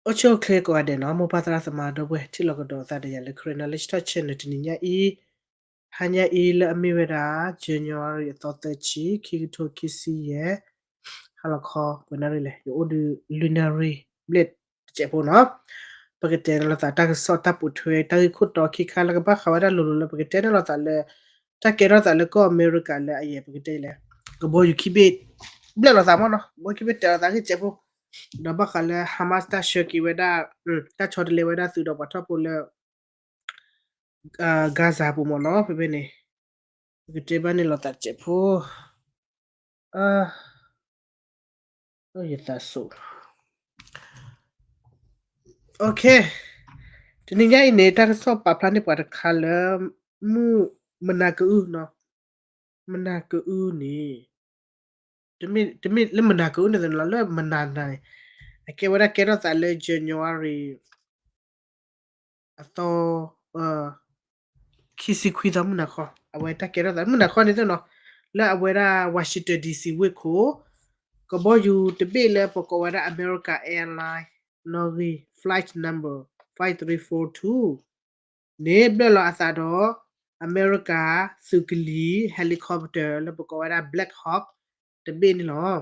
အိၣ်ဆူၣ်အိၣ်ချ့ကိးဂၤဒဲးနီၤ, မိၢ်ပၢ်သရၣ်သမါဒီပုၢ်ဝဲၢ် ထံၣ်လိာ်ကဒီးသးဒီးယၤလၢ Karen Knowledge Talk Channel တနံၤညါအံၤ, ဟါညါအံၤလၢအမ့ၢ်ဝဲဒၣ် January အသီသၢဆံ ခံကထိခံဆံယဲၢ်, ဟါလီၤခီ ပှဲၤနၣ်ရံၣ်လဲၣ်, ယအိၣ်ဒုးလွံၢ်နၣ်ရံၣ်ဘျဲၣ်တစဲးဖိနီၤ. ပကတဲန့ၢ်လိာ်သးတၢ်ကစီၣ်တၢ်ပိာ်ထွဲ တၢ်ဂ့ၢ်ခိၣ်တီခံခါလၢကဘၣ်ဃးဝဲဒၣ်လိၤလိၤလၢပကတဲန့ၢ်လိာ်သးလၢ တၢ်ကဲထီၣ်သးလၢကီၢ်အမဲရကၤလၢအယဲၢ် ပကတဲလဲၣ်, ကဘီယူၤခံဘ့ၣ် ဘျဲၣ်လိာ်သးမ့ၢ်နီၤ, ကဘီယူၤခံဘ့ၣ်တဲလိာ်သးဂ့ၢ်စဲးဖိ, ဒီးဘၣ်ဃးလၢ Hamas တၢ်ဆှၢက့ၤဝဲဒၣ်, တၢ်ဆီတလဲဝဲဒၣ်သုးဒီးပှၤထီၣ်ဖိလၢ Gaza ပူၤမ့ၢ်နီၤ, ဖဲဖဲန့ၣ် ပကတဲဘၣ်န့ၢ်လိာ်သးစဲးဖိ, ယသးစိ, OK, တနံၤညါအံၤန့ၣ် တၢ်ကစီၣ်ပာ်ဖျါန့ၢ်ပှၤတခါလၢ မုၢ်မနၤကအုနီၤ, မနၤကအုန့ၣ် တမ့ၢ်လၢမနၤကအုန့ၣ်သ့ၣ်နီၤ, လၢမနၤနၤန့ၣ် အကဲဝဲဒၣ်ကဲထီၣ်သးလၢ January အသီ ခံဆံခွံသီ မုၢ်နၤခီ, အဝဲတၢ်ကဲထီၣ်သး မုၢ်နၤခီန့ၣ်သ့ၣ်နီၤ, လၢအဝဲဒၣ် Washington D C ဝ့ၢ်ခိၣ်, ကဘီယူၤတဘ့ၣ်လၢပကိးဝဲဒၣ် America Airline နီၣ်ဂံၢ် flight number five three four two န့ၣ် ဘျၢၣ်လီၤအသးဒီး အမဲရကၤ သုးကလံၤ helicopter လၢပကိးဝဲဒၣ် Black Hawk တဘ့ၣ်န့ၣ်လီၤ.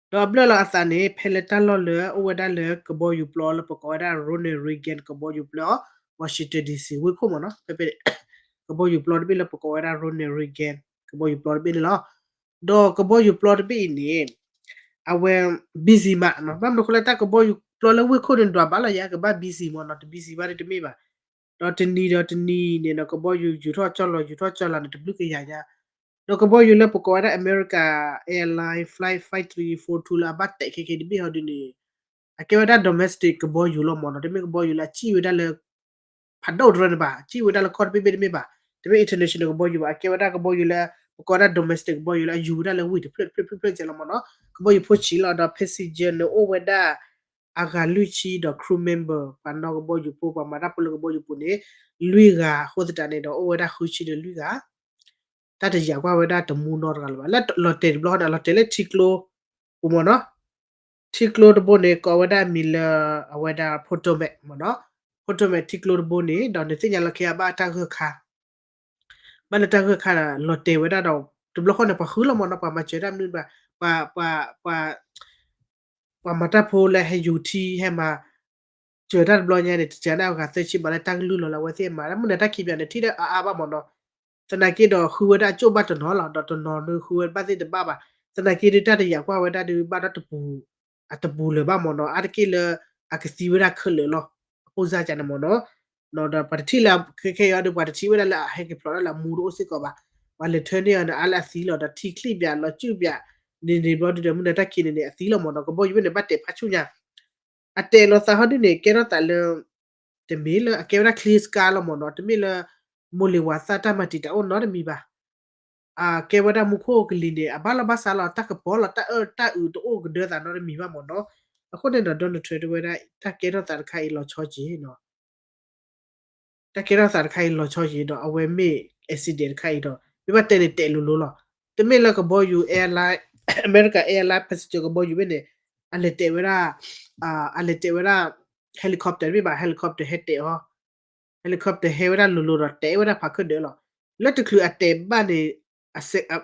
ဒီးအဘျၢၣ်လီၤအသးန့ၣ် ဖဲလၢတၢ်လီၢ်လၢအိၣ်ဝဲဒၣ်လၢကဘီယူၤပျီလၢပကိးဝဲဒၣ် Ronald Reagan ကဘီယူၤပျီ Washington D C ဝ့ၢ်ခိၣ်မ့ၢ်နီၤ, ဖဲဖဲ ကဘီယူၤပျီတဘ့ၣ်လၢပကိးဝဲဒၣ် Ronald Reagan ကဘီယူၤပျီတဘ့ၣ်န့ၣ်လီၤ. ဒီးကဘီယူၤပျီတဘ့ၣ်အံၤန့ၣ် အဝဲ busy မးနီၤ, ဘၣ်မနုၤအဃိလၢတၢ်ကဘီယူၤပျီလၢဝ့ၢ်ခိၣ်န့ၣ် ဒွးဘၣ်လီၤယၤ ကဘၣ် busy မ့ၢ်နီၤ, တ busy ဘၣ်ဒီးတမ့ၢ်ဘၣ်. ဒီးတနံၤဒီးတနံၤန့ၣ်ဒီး ကဘီယူၤယူၤထီၣ်ကၠီၢ်လီၤ ယူၤထီၣ်ကၠီၢ်လီၤန့ၣ် တဘျုးကယၤညါ, ဒီးကဘီယူၤလၢပကိးဝဲဒၣ် America Airline Flight five three four two လၢအဘၣ်တဲာ်ခဲက့ၤတဘ့ၣ်ဟီဒုန့ၣ် အကဲဝဲဒၣ် domestic ကဘီယူၤလီၤမ့ၢ်နီၤ, တမ့ၢ်ကဘီယူၤလၢအစံၣ်ဝဲဒၣ်လၢ ဖးဒိၣ်တရၢန့ၣ်ဘၣ်, စံၣ်ဝဲဒၣ်လၢကီၢ်တဘ့ၣ်ဘ့ၣ်တမ့ၢ်ဘၣ်, တမ့ၢ် international ကဘီယူၤဘၣ်, အကဲဝဲဒၣ်ကဘီယူၤလၢ ပကိးဝဲဒၣ် domestic ကဘီယူၤလၢအယူၤဝဲဒၣ်လၢဝ့ၢ်တဖျၢၣ်တဖျၢၣ်ဖျၢၣ်ဖျၢၣ်ကဲလီၤမ့ၢ်နီၤ, ကဘီယူၤဖိဆံးလီၤ, ဒီး passenger န့ၣ်အိၣ်ဝဲဒၣ် အဂၤလွံၢ်ဆံ ဒီး crew member ပှၤနီၣ်ကဘီယူၤဖိ ပှၤမၤတၢ်ဖိလၢကဘီယူၤပူၤန့ၣ် လွံၢ်ဂၤအဃိသတးန့ၣ်ဒီး အိၣ်ဝဲဒၣ်ဃုဆံဒီးလွံၢ်ဂၤ တၢ်တယာ်ကွၢ်ဝဲဒၣ်တမူနီတဂၤလၢၤဘၣ်. လၢလီၤတဲာ်တဘျီဃီန့ၣ် လီၤတဲာ်လၢထံကျိပူၤမ့ၢ်နီၤ, ထံကျိတဘိန့ၣ် ကိးဝဲဒၣ်မံၤလၢ အဝဲဒၣ် Potomac မ့ၢ်နီၤ, Potomac ထံကျိတဘိန့ၣ် ဒီးနသ့ၣ်ညါလီၤခဲအံၤဘၣ်တၢ်ဂၢၢ်ခါ ဘၣ်လၢတၢ်ဂၢၢ်ခါဒီး လီၤတဲာ်ဝဲဒၣ်ဒီး တဘျီဃီန့ၣ် ပှၤဃုလီၤမ့ၢ်နီၤ, ပှၤမၤစၢၤတၢ်မနုၤဘၣ်, ပှၤ ပှၤ ပှၤမၤတၢ်ဖိလၢဟဲယူၤထံဟဲမၤ စၢၤတၢ်တဘျီညါန့ၣ် တစၢၤန့ၢ်အဂၤသၢဆံဘၣ်လၢတၢ်ကလုၢ်လီၤလၢအဝဲသ့ၣ်မၤ မုၢ်နၤတၢ်ခံးပၠးန့ၣ် ထံၣ်ဒၣ်အါအါဘၣ်မ့ၢ်နီၤ, သနာ်က့ဒီးဃုဝဲဒၣ်အကၠိၣ်ဘၣ်တနီၤလီၤ, ဒီးတနီၤန့ၣ်ဃုဝဲဘၣ်သ့ၣ်တဘၣ်ဘၣ်, သနာ်က့ဒုးတၢ်တယာ်ကွၢ်ဝဲဒၣ်ဒုးဘၣ်ဒီးတပူၤ အတပူၤလၢၤဘၣ်မ့ၢ်နီၤ, အါတက့ၢ်လၢ အကသံဝဲဒၣ်ခဲလၢာ်လီၤ, အပိၢ်စၢ်ကန့ၣ်မ့ၢ်နီၤ, ဒီးပှၤတထံၣ်လၢခဲခဲအံၤဒီး ပှၤတထံၣ်ဝဲဒၣ်လၢအဟဲက့ၤဖျိးဒၣ်လၢအမူတအိၣ်စ့ၢ်ကီးဘၣ်, ပှၤလဲၤထၢန့ၢ်အီၤန့ၣ် အါလၢအသံလီၤ, ဒီးထံချံၣ်ပၠးလီၤစုၣ်ပၠး န့ၣ်န့ၣ်ဘျီဒုးဒီး မုၢ်နၤတၢ်ခံးန့ၣ်န့ၣ် အသံလီၤမ့ၢ်နီၤ, ကဘီယူၤဘ့ၣ်န့ၣ် ဘၣ်တဲာ်ဖးဆူၣ်ညါ အတဲာ်လိာ်သးဟီဒုန့ၣ် ကဲထီၣ်သးလၢ တမ့ၢ်လၢအကဲဝဲဒၣ် clear sky လီၤမ့ၢ်နီၤ, တမ့ၢ်လၢ မိၢ်လ့ၤဝၤသၣ်တၢ်မၤတံာ်တာ်အိၣ်နီတမံၤဘၣ်, အကဲဝဲဒၣ်မူခိၣ်ကလံၤန့ၣ် အဘၣ်လီၢ်ဘၣ်စးလီၤ တၢ်ကပီၤလီၤ တၢ်အၢတၢ်အုးတအိၣ်ကဒၢသးနီတမံၤဘၣ်မ့ၢ်နီၤ, အဃိန့ၣ်ဒီး Donald Trump တဲဝဲဒၣ် တၢ်ကဲထီၣ်သးတခါအံၤလီၤဆီက့ၤနီၤ တၢ်ကဲထီၣ်သးတခါအံၤလီၤဆီက့ၤဒီး အဝဲမ့ၢ် accident တခါအံၤဒီး မ့ၢ်ဘၣ်တဲန့ၣ်တဲာ်လိၤလိၤလီၤ, တမ့ၢ်လၢကဘီယူၤ airline America Airline passenger ကဘီယူၤဘ့ၣ်န့ၣ် အလဲၤတဲာ်ဝဲဒၣ် အလဲၤတဲာ်ဝဲဒၣ် helicopter တမ့ၢ်ဘၣ် helicopter ဟဲတဲာ်အီၤ helicopter ဟဲဝဲဒၣ်လိၤလိၤဒီးတဲာ်ဝဲဒၣ်ဖးခၢၣ်ဒၢးလီၤ, လၢတချုးအတဲာ်ဘၣ်န့ၣ်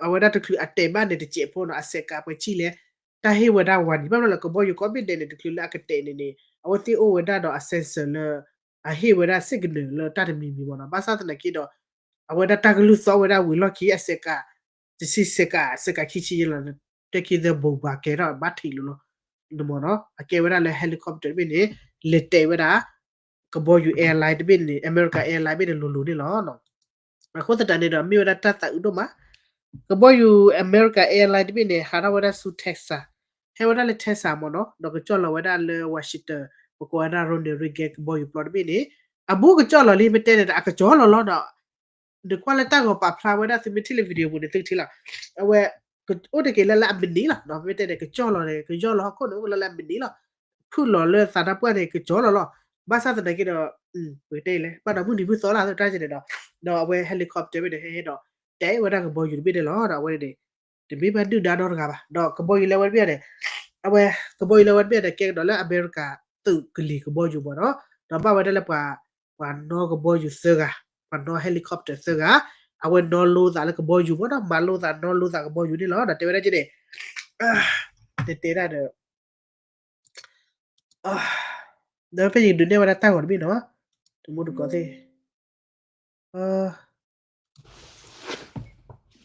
အဝဲဒၣ်တချုးအတဲာ်ဘၣ်န့ၣ်တစဲးဖိနီၤ အစဲးကးပှဲၤဆံလဲၣ် တၢ်ဟ့ၣ်ဝဲဒၣ်ဝၤနံၤ ဘၣ်မနုၤလၢကဘီယူၤကိးဘ့ၣ်ဒဲးန့ၣ် တချုးလၢအကတဲာ်န့ၣ်န့ၣ် အဝဲသ့ၣ်အိၣ်ဝဲဒၣ်ဒီးအ sensor လၢ အဟ့ၣ်ဝဲဒၣ် signal လၢတၢ်တမံၤမံၤမ့ၢ်နီၤ, ဘၣ်ဆၣ်သနာ်က့ဒီး အဝဲဒၣ်တၢ်ကလုၢ်သီဝဲဒၣ်ဝံၤလီၢ်ခံ အစဲးကး တဆံစဲးကး စဲးကးခံဆံယဲလီၤ, တဲခံသၢဘိးဘၣ်ကဲထီၣ်ဘၣ်ထံးလိၤလီၤ, မ့ၢ်နီၤ အကဲဝဲဒၣ်လၢ helicopter တဘ့ၣ်န့ၣ် လဲၤတဲာ်ဝဲဒၣ် ကဘီယူၤ airline တဘ့ၣ်န့ၣ် America Airline ဘ့ၣ်န့ၣ်လိၤလိၤန့ၣ်လီၤ. အဃိသတးန့ၣ်ဒီး မ့ၢ်ဝဲဒၣ်တၢ်သးအုးဒိၣ်မး, ကဘီယူၤ America Airline တဘ့ၣ်န့ၣ် ဟးထီၣ်ဝဲဒၣ်ဆူ Texas, ဟဲဝဲဒၣ်လၢ Texas မ့ၢ်နီၤ, ဒီးကကၠီၣ်လီၤဝဲဒၣ်လၢ Washington, ပကိးဝဲဒၣ် Ronald Reagan ကဘီယူၤပျီတဘ့ၣ်န့ၣ်, အဘူးကကၠီၣ်လီၤလံ မ့ၢ်တဲန့ၣ်ဒီး အကကၠီၣ်လီၤလီၤဒီး နကွၢ်လၢတၢ်ဂီၤပာ်ဖျါဝဲဒၣ် သုမ့ၢ်ထံၣ်လၢ video ပူၤန့ၣ် သုကထံၣ်လီၤ, အဝဲ အိၣ်တ့ၢ်က့ၤလၢလၢအမံးနံးလီၤ, မ့ၢ်တဲန့ၣ် ကကၠီၣ်လီၤန့ၣ် ကယီၢ်လီၤဟီၣ်ခိၣ်န့ၣ် အိၣ်လၢလၢအမံးနံးလီၤ, ဖုၣ်လီၤလၢသးတၢ်ပှၢ်န့ၣ် ကကၠီၣ်လီၤလီၤ, ဘၣ်ဆၣ်သနာ်က့ဒီး ပကတဲလဲၣ် ဘၣ်ဒီးမုၢ်နံၤမုၢ်သီလၢတၢ်ကန့ၣ်ဒီး, ဒီးအဝဲ helicopter ဘ့ၣ်န့ၣ် ဟဲဟဲဒီး တဲဝဲဒၣ်ကဘီယူၤတဘ့ၣ်န့ၣ်လီၤ, ဒီးအဝဲန့ၣ် တမ့ၢ်ဘၣ်ဒုၣ်ဒါနီတဂၤဘၣ်, ဒီးကဘီယူၤလၢအဝဲတဘ့ၣ်န့ၣ်, အဝဲ ကဘီယူၤလၢအဝဲတဘ့ၣ်န့ၣ် ကဲကဒီးလၢ America သုးကလံၤကဘီယူၤမ့ၢ်နီၤ, ဒီးဘၣ်ဝဲဒၣ်လၢပှၤ ပှၤနီၣ်ကဘီယူၤသၢဂၤ, ပှၤနီၣ် helicopter သၢဂၤ, အဝဲနီၣ်လိသးလၢကဘီယူၤမ့ၢ်နီၤ, မၤလိသးနီၣ်လိသးကဘီယူၤန့ၣ်လီၤ. ဒီးတဲဝဲဒၣ်က့န့ၣ် တဲတဲဒၣ်ဒီး ဒီးဖဲယကဒုးနဲၣ်ဝဲဒၣ်တၢ်ဂီၤတဘ့ၣ်နီၤ, တမူတကိးသ့ၣ်,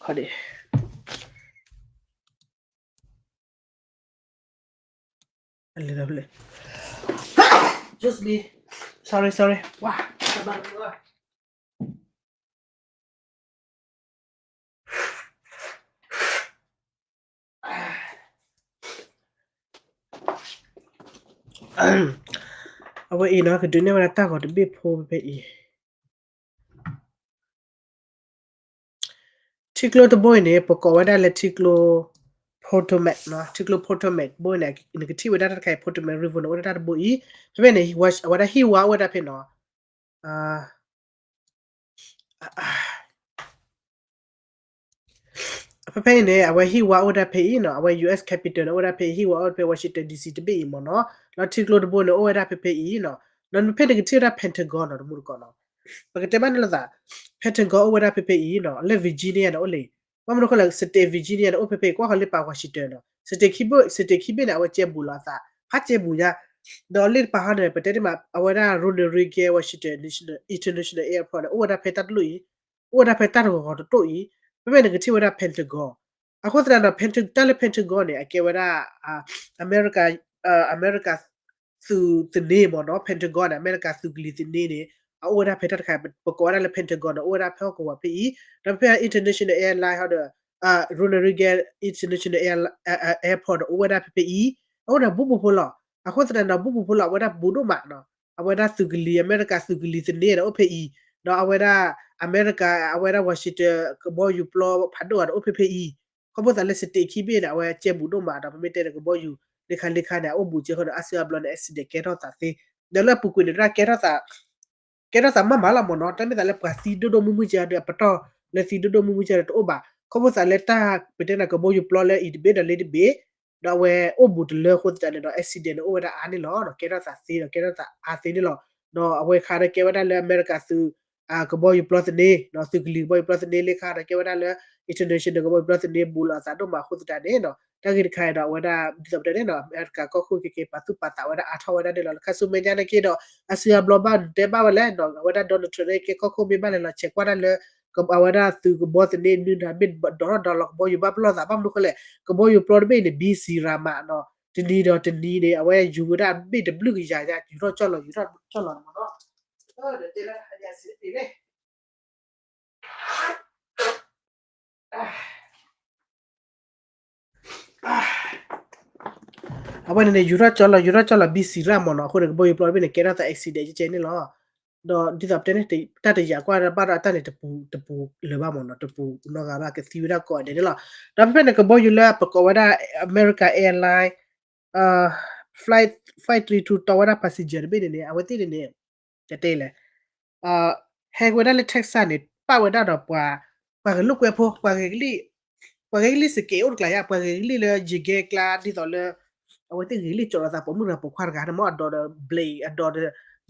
ခီဒ့ၣ် sorry sorry ဝါ အဝဲအံၤနီၤ ကဒုးနဲၣ်ဝဲဒၣ်တၢ်ဂီၤတဘ့ၣ်ဖိဖဲအံၤ ထံကျိတဘိအံၤန့ၣ် ပကိးဝဲဒၣ်လၢထံကျိ Potomac နီၤ, ထံကျိ Potomac တဘိအံၤန့ၣ် နကထံၣ်ဝဲဒၣ်တၢ်တခါအံၤ Potomac River န့ၣ် အိၣ်ဝဲဒၣ်တၢ်တဘိအံၤ, ဖဲဖဲန့ၣ် အဝဲဒၣ်ဟံၣ်ဝါအိၣ်ဝဲဒၣ်ဖဲနီၤ ဖဲဖဲအံၤန့ၣ် အဝဲဟံၣ်ဝါအိၣ်ဝဲဒၣ်ဖဲအံၤနီၤ, အဝဲ U S Capital န့ၣ် အိၣ်ဝဲဒၣ်ဖဲအံၤ, ဟံၣ်ဝါအိၣ်ဖဲ Washington D C တဘ့ၣ်အံၤမ့ၢ်နီၤ, ဒီးထံကျိတဘိန့ၣ် အိၣ်ဝဲဒၣ်ဖဲဖဲအံၤနီၤ, ဒီးဖဲန့ၣ်ကထံၣ်ဝဲဒၣ် Pentagon နီၤ တမူတကိးနီၤ, ပကတဲဘၣ်န့ၣ်လိာ်သး Pentagon အိၣ်ဝဲဒၣ်ဖဲဖဲအံၤနီၤ, လၢ Virginia န့ၣ်အိၣ်လံ, ဘၣ်မနုၤအဃိလဲၣ် state Virginia န့ၣ် အိၣ်ဖဲဖဲအံၤ ကွၢ်ဃီၤလၢပာ် Washington နီၤ, state ခံဘ့ၣ် state ခံဘ့ၣ်န့ၣ် အဝဲကဲဘူးလိာ်အသး ဖးကဲဘူးညါ, ဒီးလၢတပၤဟီန့ၣ် ပတဲတ့ၢ်မး အဝဲဒၣ် Ronald Reagan Washington National International Airport န့ၣ် အိၣ်ဝဲဒၣ်ဖဲတၢ်တလိၣ်အံၤ, အိၣ်ဝဲဒၣ်ဖဲတၢ်တဂီၤဂီၤတတိၢ်အံၤ, ဖဲဖဲန့ၣ်ကထံၣ်ဝဲဒၣ် Pentagon, အဃိသတးဒီး Penta- တၢ်လၢ Pentagon န့ၣ် အကဲဝဲဒၣ် အမဲရကၤ အမဲရကၤ သုးသန့မ့ၢ်နီၤ, Pentagon န့ၣ် အမဲရကၤသုးကလံၤသန့န့ၣ် အအိၣ်ဝဲဒၣ်ဖဲတၢ်တခါ ပကိးဝဲဒၣ်လၢ Pentagon န့ၣ် အိၣ်ဝဲဒၣ်ဖဲဟီၣ်ကဝီၤဖဲအံၤ, ဒီးဖဲ international airline ဟီဒီး Ronald Reagan International Air- Airport န့ၣ် အိၣ်ဝဲဒၣ်ဖဲဖဲအံၤ, အအိၣ်ဒီးဘူးပူၤဖိလီၤ, အဃိသတးဒီး ဘူးပူၤဖိလီၤ အဝဲဒၣ်ဘူးဒိၣ်မးနီၤ, အဝဲဒၣ်သုးကလံၤ အမဲရကၤသုးကလံၤသန့ဒီးအိၣ်ဖဲအံၤ, ဒီးအဝဲဒၣ် အမဲရကၤ အဝဲဒၣ် Washington ကဘီယူၤပျီဖးဒိၣ်ဂၤဒီးအိၣ်ဖဲဖဲအံၤ, ခီဖျိသးလၢ state ခံဘ့ၣ်န့ၣ် အဝဲကဲဘူးဒိၣ်မးဒီး ပမ့ၢ်တဲဒီးကဘီယူၤ လ့ခါလ့ခါန့ၣ် အအိၣ်ဘူးကဲဃီဒီး အါစုအါဘျီန့ၣ် accident ကဲထီၣ်သးသ့, ဒီးလၢအပူၤကွံာ်န့ၣ် တၢ်ကဲထီၣ်သး ကဲထီၣ်သးမးမးလီၤမ့ၢ်နီၤ, တၢ်မ့ၢ်သးလၢပှၤသံဒိၣ်ဒိၣ်မုၢ်မုၢ်ကဲဒီး အပတီၢ်လၢသံဒိၣ်ဒိၣ်မုၢ်မုၢ်ကဲဒီးတအိၣ်ဘၣ်, ခီဖျိသးလၢတၢ်ပတဲန့ၣ် ကဘီယူၤပျီလၢအံၤတဘ့ၣ်ဒီးလ့တဘ့ၣ်, ဒီးအဝဲအိၣ်ဘူးတလၢအဃိသတးန့ၣ်ဒီး accident န့ၣ် အိၣ်ဝဲဒၣ်အါန့ၣ်လီၤ, ကဲထီၣ်သးသ့ဒီးကဲထီၣ်သးအါသ့န့ၣ်လီၤ, ဒီးအဝဲခါဒီးကဲဝဲဒၣ်လၢအမဲရကၤသုး ကဘီယူၤပျီသန့, သုးကလံၤကဘီယူၤပျီသန့လ့ခါဒီး ကဲဝဲဒၣ်လၢ international ကဘီယူၤပျီသန့ဘူးလိာ်အသးဒိၣ်မးအဃိသတးန့ၣ်နီၤ, တၢ်ဂ့ၢ်တခါအံၤဒီး အဝဲဒၣ်ဒ်သိးပတဲန့ၣ်နီၤ အမဲရကၤကီၢ်ခိၣ်က့ၤက့ၤ ပာ်သူၣ်ပာ်သးဝဲဒၣ်အါထီၣ်ဝဲဒၣ်န့ၣ်လီၤ. လၢခါဆူမဲာ်ညါန့ၣ်က့ၤဒီး အါစုအါဘျီဘၣ်နတဲဘၣ်ဝဲလဲၣ်နီၤ, အဝဲဒၣ် Donald Trump န့ၣ် ကဲကီၢ်ခိၣ်မ့ၢ်ဘၣ်လဲၣ်လီၤ ဆဲးကွၢ်ဒၣ်လၢ အဝဲဒၣ်သုးကဘီသန့နုၤဒီး ဘ့ၣ်ဒိးထီၣ်ဒီးလီၤကဘီယူၤဘၣ်ပလီၢ်သး ဘၣ်မနုၤဃိလဲၣ် ကဘီယူၤပျီတဘ့ၣ်အံၤန့ၣ် ဘံစံးရၤမးနီၤ, တနံၤဒီးတနံၤန့ၣ် အဝဲယူၤဝဲဒၣ်ဘ့ၣ်တဘျုးကယၤညါ ယူၤထီၣ်ကၠီၣ်လီၤ ယူၤထီၣ်ကၠီၣ်လီၤန့ၣ်မ့ၢ်နီၤ, ဒီးတဲလၢညါစံးတ့ၢ်န့ၣ် အဝဲန့ၣ်န့ၣ် ယူၤထီၣ်ကၠီလီၤ ယူၤထီၣ်ကၠီလီၤ ဘံစံးရၣ်မးနီၤ, အဃိန့ၣ် ကဘီယူၤပျီတဘ့ၣ်န့ၣ် ကဲထီၣ်သး accident ကဲကဲန့ၣ်လီၤ. ဒီးဒ်သိးပတဲန့ၣ် တၢ်တယာ်ကွၢ်ဘၣ်ဒီးတၢ်န့ၣ် တပူၤလၢၤဘၣ်မးနီၤ, တပူၤနီတဂၤဘၣ် ကသံဝဲဒၣ်ကိးဂၤဒဲးန့ၣ်လီၤ. ဒီးဖဲဖဲန့ၣ် ကဘီယူၤလၢပကိးဝဲဒၣ် America Airline flight flight three two တီဝဲဒၣ် passenger တဘ့ၣ်န့ၣ်န့ၣ် အဝဲသ့ၣ်န့ၣ်န့ၣ် ကတဲလဲၣ် ဟဲဝဲဒၣ်လၢ Texas န့ၣ် ပာ်ဝဲဒၣ်ဒီးပှၤ ပှၤဂဲၤလိာ်ကွဲဖိ ပှၤဂဲၤကလံၣ် ပှၤဂဲၤကလံၣ် စက့း အိၣ်တကျါယါ ပှၤဂဲၤကလံၣ်လၢယံၤကဲကျါ ဒ်သိးလၢ အဝဲသ့ၣ်ဂဲၤကလံၣ်ကၠီၤလိာ်သး ပိာ်မုၣ်တဂၤပိာ်ခွါတဂၤန့ၣ်မ့ၢ် အဒိးဒီး blade အဒိးဒီး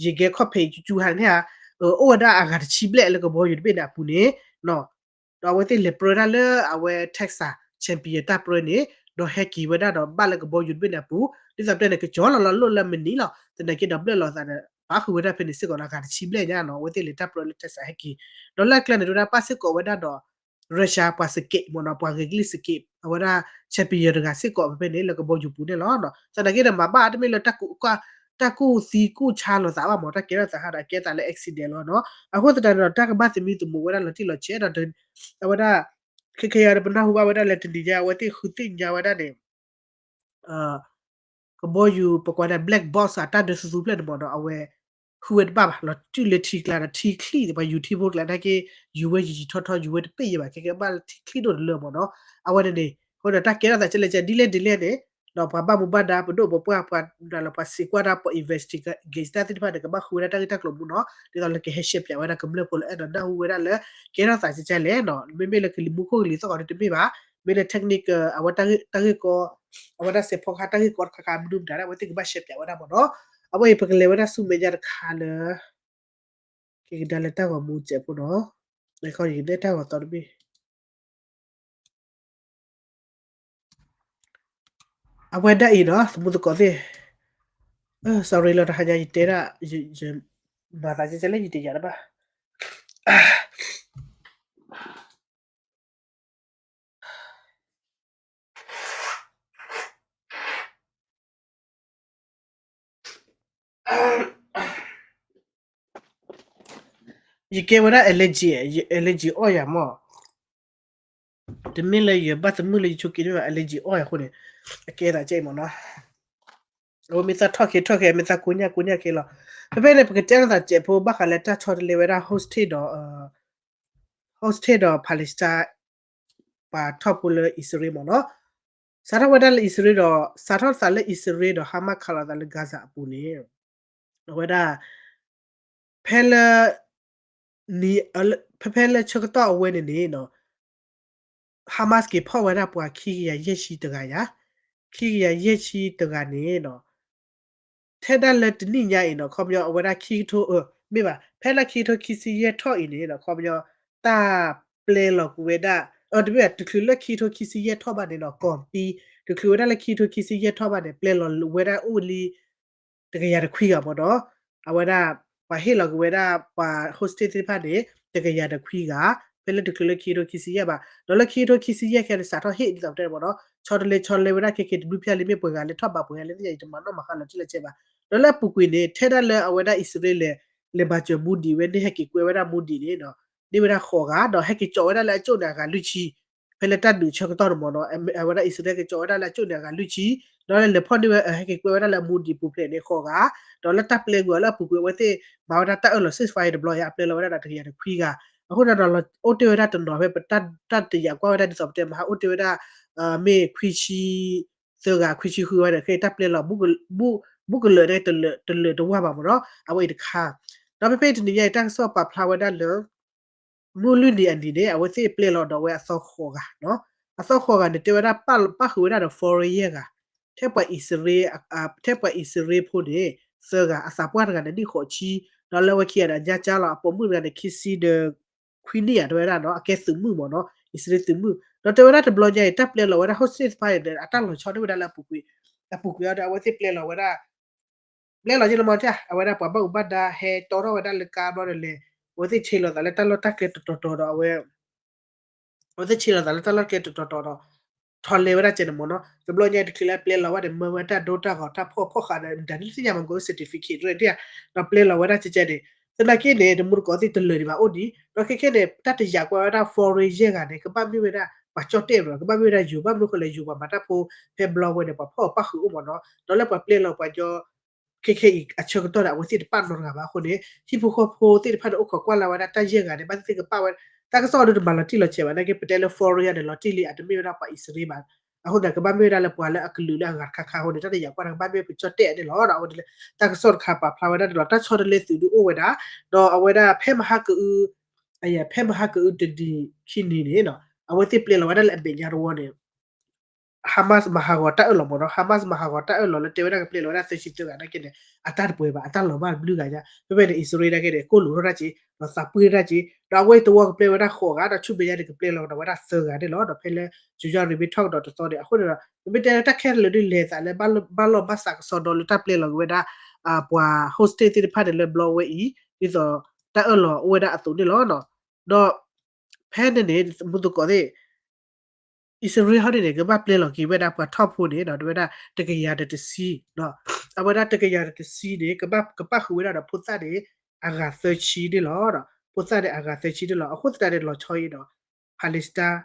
ယံၤကဲခီၣ်ဖံးကၠူကၠူဟါန့ၣ်ဧါ, အိၣ်ဝဲဒၣ်အဂၤတဆံဘျဲၣ်လၢကဘီယူၤတဘ့ၣ်န့ၣ်အပူၤန့ၣ် ဒီးအဝဲသ့ၣ်လဲၤပြၢတၢ်လၢအဝဲ Texas Champion တၢ်ပြၢန့ၣ် ဒီးဟဲက့ၤဝဲဒၣ်ဒီးဘၣ်လၢကဘီယူၤတဘ့ၣ်န့ၣ်အပူၤ ဒ်သိးပတဲန့ၣ် ကကၠီၤလီၤလီၤလိၣ်လၢမနံၤလီၤ. သနာ်က့ဒီးဘျၢၣ်လိာ်သးဒီး ပာ်ဃုာ်ဝဲဒၣ်ဖဲန့ၣ်စ့ၢ်ကီးဒီး အဂၤတဆံဘျဲၣ်ညါနီၤ အဝဲသ့ၣ်လဲၤတၢ်ပြၢလၢ Texas ဟဲက့ၤ ဒီးလၢအကျဲန့ၣ် တဝဲဒၣ်ပၣ်စ့ၢ်ကီးဝဲဒၣ်ဒီး Russia ပှၤစက့းမ့ၢ်နီၤ ပှၤဂဲၤကလံၣ်စက့း အဝဲဒၣ် champion တဂၤစ့ၢ်ကီးဖဲဖဲန့ၣ် လၢကဘီယူၤပူၤန့ၣ်လီၤ. သနာ်က့ဒီးမၤဘၣ်တမ့ၢ်လၢ တၢ်ကူၣ်သံကူၣ်ဆါလိာ်သးဘၣ်မ့ၢ် တၢ်ကဲထီၣ်သးဟးဒီးကဲသးလၢ accident လီၤနီၤ. အဃိသတးန့ၣ်ဒီး တၢ်ကဘၣ်သမံသမိးဝဲဒၣ်လီၤတံၢ်လီၤဆဲးဒီး အဝဲဒၣ် ခဲခဲအံၤဒီးပနၢ်ဟူဘၣ်ဝဲဒၣ်လၢတနံၤညါ အဝဲသ့ၣ်ဃုသ့ၣ်ညါဝဲဒၣ်န့ၣ် ကဘီယူၤ ပကွၢ်န့ၣ် black box အတၢ်ဒၢသူသူဖျၢၣ်န့ၣ်မ့ၢ်နီၤ အဝဲ ဃုဝဲတဘၣ်ဘၣ် လီၤတံၢ်လၢထံကျါဒီးထံချံၣ် ပှၤယူၤထံဖိကျါနာ်က့ ယူၤဝဲယံာ်ယံာ်ထီၣ်ထီ ယူၤဝဲတပ့ၢ်ယဲၢ်ဘၣ် ခဲကဲဘၣ်လၢထံချံၣ်ဒိၣ်တလၢမ့ၢ်နီၤ အဝဲန့ၣ်န့ၣ် အဃိဒီးတၢ်ကဲထီၣ်သးကဲလဲၣ်ကဲ ဒ်လဲၣ်ဒ်လဲၣ်န့ၣ် ဒီးပှၤဘၣ်မူဘၣ်ဒါ ပဒိၣ်ပပှၢ် ပှၤနုာ်လီၤ ပှၤစံးကွၢ်တၢ် ပှၤ investigate တၢ်သ့ၣ်တဖၣ်န့ၣ် ကဘၣ်ဃုဝဲဒၣ်တၢ်ဂ့ၢ်တၢ်ကျိၤမူနီၤ ဒ်သိးလၢကဟဲရှဲပၠးဝဲဒၣ်ကမျၢၢ်ဖိလၢ အဲၣ်ဒိးနၢ်ဟူဝဲဒၣ်လၢ ကဲထီၣ်သးကဲကဲလဲၣ်နီၤ မ့မ့ၢ်လၢကလံၤမူခိၣ်ကလံၤသီၣ်ဂီၤန့ၣ်တမ့ၢ်ဘၣ် မ့ၢ်လၢ technique အဝဲတၢ်ဂ့ၢ်ကီ အဝဲဒၣ်စဲးဖီကဟၣ်တၢ်ဂ့ၢ်ကီတခါခါမနုၤမတၤဒၣ် အဝဲသ့ၣ်ကဘၣ်ရှဲပၠးဝဲဒၣ်မ့ၢ်နီၤ အဝဲအံၤပကလဲၤဝဲဒၣ်ဆူမဲာ်ညါတခါလၢ ကကဒါလၢတၢ်ဂီၤမူစဲးဖိနီၤ, ယကနဲၣ်တၢ်ဂီၤသီတဘ့ၣ် အဝဲဒၣ်အံၤနီၤ သမူသကိးသ့ၣ်, sorry လီၤ တဟါညါယတဲဒၣ် ယမၤသးကဲကဲလၢယတယာ်တဘၣ် ယကဲဝဲဒၣ် allergy allergy အီၣ်ယၤမး, တမ့ၢ်လၢယဘၣ်သမုၣ်လၢယဆိးက့န့ၣ်ဘၣ် allergy အီၣ်ယၤအဃိန့ၣ်, အကဲသးကဲအံၤမးနီၤ, အဝဲမ့ၢ်သးထီၣ်က့ၤထီၣ်က့ၤ မ့ၢ်သးကိညၢ်ကိညၢ်က့ၤလီၤ, ဖဲဖဲန့ၣ် ပကတဲလိာ်သးစဲးဖိဘၣ်ဃးလၢတၢ်ဆီတလဲဝဲဒၣ် hostage ဒီး hostage ဒီး Palestine ပှၤထီၣ်ဖိလၢအံၣ်စရ့လးမးနီၤ, စးထီၣ်ဝဲဒၣ်လၢအံၣ်စရ့လးဒီး စးထီၣ်သးလၢအံၣ်စရ့လးဒီး Hamas ခးလိာ်သးလၢ Gaza အပူၤန့ၣ်, အဝဲဒၣ် ဖဲလၢ နံၤ ဖဲဖဲလၢဆၢကတီၢ်အဝဲန့ၣ်န့ၣ်နီၤ Hamas က့ၤဖီၣ်ဝဲဒၣ်ပှၤခံကယၤယဲၢ်ဆံတဂၤယၤ, ခံကယၤယဲၢ်ဆံတဂၤန့ၣ်နီၤ, ထဲဒၣ်လၢတနံၣ်ညါအံၤနီၤ ခီပညီအဝဲဒၣ်ခံကထိ မ့ၢ်ဘၣ် ဖဲလၢခံကထိခံဆံယဲၢ်ထီၣ်အံၤန့ၣ်နီၤ ခီပညီ တၢ်ပျဲလီၤကွံာ်ဝဲဒၣ် တမ့ၢ်ဘၣ် တချုးလၢခံကထိခံဆံယဲၢ်ထီၣ်ဘၣ်န့ၣ်နီၤ ကီၢ်ပံ တချုးဝဲဒၣ်လၢခံကထိခံဆံယဲၢ်ထီၣ်ဘၣ်န့ၣ် ပျဲလီၤဝဲဒၣ်အိၣ်လံ တကယၤတခွံဂၤမးနီၤ, အဝဲဒၣ် ပှၤဟ့ၣ်လီၤက့ၤဝဲဒၣ်ပှၤ hostage သ့ၣ်တဖၣ်န့ၣ် တကယၤတခွံဂၤ, ဖဲလၢတချုးလၢခံကထိခံဆံယဲၢ်ဘၣ်, ဒီးလၢခံကထိခံဆံယဲၢ်ခဲန့ၣ် စးထီၣ်ဟ့ၣ်ဒ်သိးပတဲမးနီၤ ဆီတလဲဆီတလဲဝဲဒၣ်ခဲက့ၤတဘျုးဖျၢၣ်လံ မ့ၢ်ပှဲၤဂၤလဲၤထီၣ်ဘးပှဲၤဂၤလဲၤသ့ၣ်ညါ ယတမၤနီၣ်မၤဃါလီၤတံၢ်လီၤဆဲးဘၣ်, ဒီးလၢအပူၤကွံာ်န့ၣ် ထဲဒၣ်လၢအဝဲဒၣ်အံၣ်စရ့လး လဲၤဘၣ်စၢၤမူဒံးဝဲန့ၣ် ဟဲက့ၤကွဲဝဲဒၣ်မူဒံးန့ၣ် န့ၢ်ဝဲဒၣ်ဃိးဂၤ ဒီးဟဲက့ၤကၠီးဝဲဒၣ်လၢအကၠိၣ်န့ၣ်အဂၤလွံၢ်ဆံ, ဖဲလၢတၢ်ဒုးဆၢကတီၢ်န့ၣ်မးနီၤ အဝဲဒၣ်အံၣ်စရ့လးက့ၤကၠီးဝဲဒၣ်လၢအကၠိၣ်န့ၣ်အဂၤလွံၢ်ဆံ, ဒီးလၢလဲၤဖီၣ်န့ၢ်ဝဲ ဟဲက့ၤကွဲဝဲဒၣ်လၢအမူဒံးပူၤဖျဲးန့ၣ်ဃိးဂၤ, ဒီးလၢတၢ်ပျဲကွံာ်အီၤလၢအပူၤကွံာ်အဝဲသ့ၣ် မၤဝဲဒၣ်တၢ်အၢၣ်လီၤ ceasefire တဘျီယါ အပျဲလီၤဝဲဒၣ်ဒီးတကယၤတခွံဂၤ, အဃိန့ၣ်ဒီး အိၣ်တ့ၢ်ဝဲဒၣ်တနီၤဖဲပတၢ်တယာ်ကွၢ်ဝဲဒၣ်ဒ်သိးပတဲမဟါ အိၣ်တ့ၢ်ဝဲဒၣ် မ့ၢ်ခွံဆံ သၢဂၤ ခွံဆံဃုဂၤဒီး ခဲအံၤတၢ်ပျဲလီၤ ဘူးကလၢာ်န့ၣ် တလၢာ်တဝၢ်ဘၣ်မးနီၤ အဝဲအံၤတခါ, ဒီးဖဲဖဲတနံၤညါအံၤ တၢ်ကစီၣ်ပာ်ဖျါဝဲဒၣ်လၢ မုၢ်လွံၢ်နံၤအနံၤန့ၣ် အဝဲသ့ၣ်ပျဲလီၤဒီးဝဲအသီဃိးဂၤ, အသီဃိးဂၤန့ၣ် တဲဝဲဒၣ်ပာ်ဃုာ်ဝဲဒၣ်ဒီး foreign ယဲၢ်ဂၤ, ထဲပှၤအံၣ်စရ့လး, ထဲပှၤအံၣ်စရ့လးဖိန့ၣ် သၢဂၤ အသးပှၢ်တဂၤန့ၣ် နံၣ်ဃိးဆံ, ဒီးလၢဝဲခံဂၤဒီးညါကၠါလီၤ အပိာ်မုၣ်တဂၤန့ၣ် ခံဆံဒီးခွံနံၣ်ယါ တဲဝဲဒၣ်နီၤ အကဲသုးမုၣ်မးနီၤ အံၣ်စရ့လးသုးမုၣ်, ဒီးတဲဝဲဒၣ်တဘျီညါအံၤ တၢ်ပျဲလီၤဝဲဒၣ် hostage သ့ၣ်တဖၣ်န့ၣ် အတၢ်လီၤဆီန့ၢ်ဝဲဒၣ်လၢအပူၤကွံာ်, အပူၤကွံာ်အီၤဒီး အဝဲသ့ၣ်ပျဲလီၤဝဲဒၣ် ပျဲလီၤယဲၢ်လီၤမး အဝဲဒၣ်ပှၤဘၣ်အူဘၣ်ဒါဟဲတီထီၣ်ဝဲဒၣ်လၢကါဘျီဒီးလဲၤ, အဝဲသ့ၣ်ဆ့လီၤသးလၢတၢ်လီၢ်တၢ်ကျဲတတီၤတီၤဒီးအဝဲ အဝဲသ့ၣ်ဆ့လီၤသးလၢတၢ်လီၢ်တၢ်ကျဲတတီၤတီၤဒီး ထီၣ်လဲၤဝဲဒၣ်ကဲန့ၣ်မးနီၤ တဘျီညါတချုးလၢပျဲလီၤဝဲဒီး မၢဝဲတၢ်ဒိတၢ်ဂီၤတၢ်ဖှီၣ်ဖှီၣ်ဃာ်ဒီး တၢ်ဒ်သ့ၣ်ညါမးက certificate ရၢၢ်ဒၣ်, ဒီးပျဲလီၤဝဲဒၣ်ကဲကဲန့ၣ်, သနာ်က့န့ၣ် တမူတကိးသ့ၣ်တလၢာ်ဒံးဘၣ်အိၣ်ဒံး ဒီးခဲခဲန့ၣ် တၢ်တယာ်ကွၢ်ဝဲဒၣ် foreign ယဲၢ်ဂၤန့ၣ် ကဘၣ်မ့ၢ်ဝဲဒၣ် ပှၤကၠီၣ်တဲၣ်မး ကဘၣ်မ့ၢ်ဝဲဒၣ်ယိၤ ဘၣ်မနုၤဃိလဲၣ် ယိၤပှၤမၤတၢ်ဖိ ဖဲဘျီဝဲန့ၣ် ပှၤဖီၣ်အီၤပၣ်ဃုာ်အိၣ်မးနီၤ ဒီးလၢပှၤပျဲလီၤပှၤကညီ ခဲခဲအံၤအဆၢကတီၢ်ဒီး အဝဲသ့ၣ်တပာ်နီတဂၤဘၣ်အဃိန့ၣ် ဟံၣ်ဖိဃီဖိသ့ၣ်တဖၣ်န့ၣ် အိၣ်ခိးကွၢ်လၢ်ဝဲဒၣ်တၢ်ယဲၢ်ဂၤန့ၣ် ဘၣ်သ့ၣ်သ့ၣ်ကပာ်ဝဲ, တၢ်ကစီၣ်ဒုးတမၤလီၤတံၢ်လီၤဆဲးဘၣ် နာ်က့ ပတဲလၢ foreign န့ၣ် လီၤတံၢ်လံ အတမ့ၢ်ဝဲဒၣ်ပှၤအံၣ်စရ့လးဘၣ်, အဃိန့ၣ် ကဘၣ်မ့ၢ်ဝဲဒၣ်လၢပှၤလၢအကလုာ်လၢအဂၤတခါခါအဃိန့ၣ် တၢ်တယာ်ကွၢ်န့ၣ် ကဘၣ်မ့ၢ်ပကၠီၣ်တဲၣ်န့ၣ်လီၤ. အဝဲန့ၣ်လၢ တၢ်ကစီၣ်တခါပာ်ဖျါဝဲဒၣ်န့ၣ်လီၤ. တၢ်ဆီတလဲသုးဒုးအိၣ်ဝဲဒၣ်, ဒီးအဝဲဒၣ်ဖဲမဟါကအု ဖဲမဟါကအုတနံၤခံနံၤန့ၣ် အဝဲသ့ၣ်ပျဲလီၤဝဲဒၣ်လၢအမဲာ်ညါတဝီန့ၣ် Hamas မၤဟးဂီၤတၢ်အၢၣ်လီၤမးနီၤ Hamas မၤဟးဂီၤတၢ်အၢၣ်လီၤလၢတဲဝဲဒၣ်ကပျဲလီၤဝဲဒၣ်သၢဆံသၢဂၤနာ်က့န့ၣ် အတၢ်တပှဲၤဘၣ် အတၢ်လီၤဘၣ်တဘျုးဂၤညါ ဖဲဖဲန့ၣ် အံၣ်စရ့လးနာ်က့န့ၣ် ကိၣ်လိာ်ထီၣ်တၢ်က့ၤ ဒီးသးပှ့ၢ်တၢ်က့ၤ ဒီးအဝဲတဝီကပျဲဝဲဒၣ်ဃိးဂၤ ဒီးဆူမဲာ်ညါန့ၣ် ကပျဲလီၤကဒီးဝဲဒၣ်သၢဂၤန့ၣ်လီၤ. ဒီးဖဲလၢ ကၠူယီၢ်ရ့မ့ၢ်ထီၣ်ကဒီးတသီန့ၣ် အဃိန့ၣ်ဒီး ပမ့ၢ်တဲလၢတၢ်ခဲလၢာ်ဒ်လဲၣ်သးလၢ ဘၣ်လီၢ်ဘၣ်စးကစီဒီလၢတၢ်ပျဲလီၤက့ၤဝဲဒၣ် ပှၤ hostage သ့ၣ်တဖၣ်န့ၣ်လၢဘျီဝဲအံၤ ဒ်သိးတၢ်အၢၣ်လီၤအိၣ်ဝဲဒၣ်အသိးန့ၣ်လီၤ. ဒီးဖဲန့ၣ်န့ၣ် မူသကိးသ့ၣ် အံၣ်စရ့လးဟီန့ၣ်န့ၣ် ကဘၣ်ပျဲလီၤက့ၤဝဲဒၣ်ပှၤထီၣ်ဖိန့ၣ် ဒီးဝဲဒၣ်တကယၤဒီးတဆံ, အဝဲဒၣ်တကယၤဒီးတဆံန့ၣ် ကဘၣ်ကပာ်ဃုာ်ဝဲဒၣ်ဒီးဖိသၣ်န့ၣ် အဂၤသၢဆံန့ၣ်လီၤ. ဖိသၣ်န့ၣ်အဂၤသၢဆံန့ၣ်လီၤ. အဃိသတးန့ၣ် လီၤဆီအံၤဒီး Palestine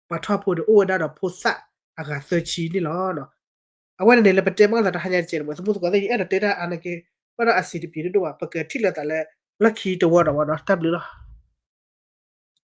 ပှၤထီၣ်ဖိန့ၣ် အိၣ်ဝဲဒၣ်ဒီးဖိသၣ်အဂၤသၢဆံန့ၣ်လီၤ. အဝဲန့ၣ်န့ၣ် လၢပတဲမီၢ်သးတဟါညါတကဲးန့ၣ် မ့ၢ်သမူသကိးသ့ၣ် ယအဲၣ်ဒိးတဲတၢ်အါန့ၢ်က့ ဘၣ်ဒီးအစံးတပျံၤဒိၣ်ဒိၣ်ဘၣ် ပကထံၣ်လိာ်သးလၢ လီၢ်ခံတဝီဒီးဝဲဒီး တၢ်ဘျုးလီၤ.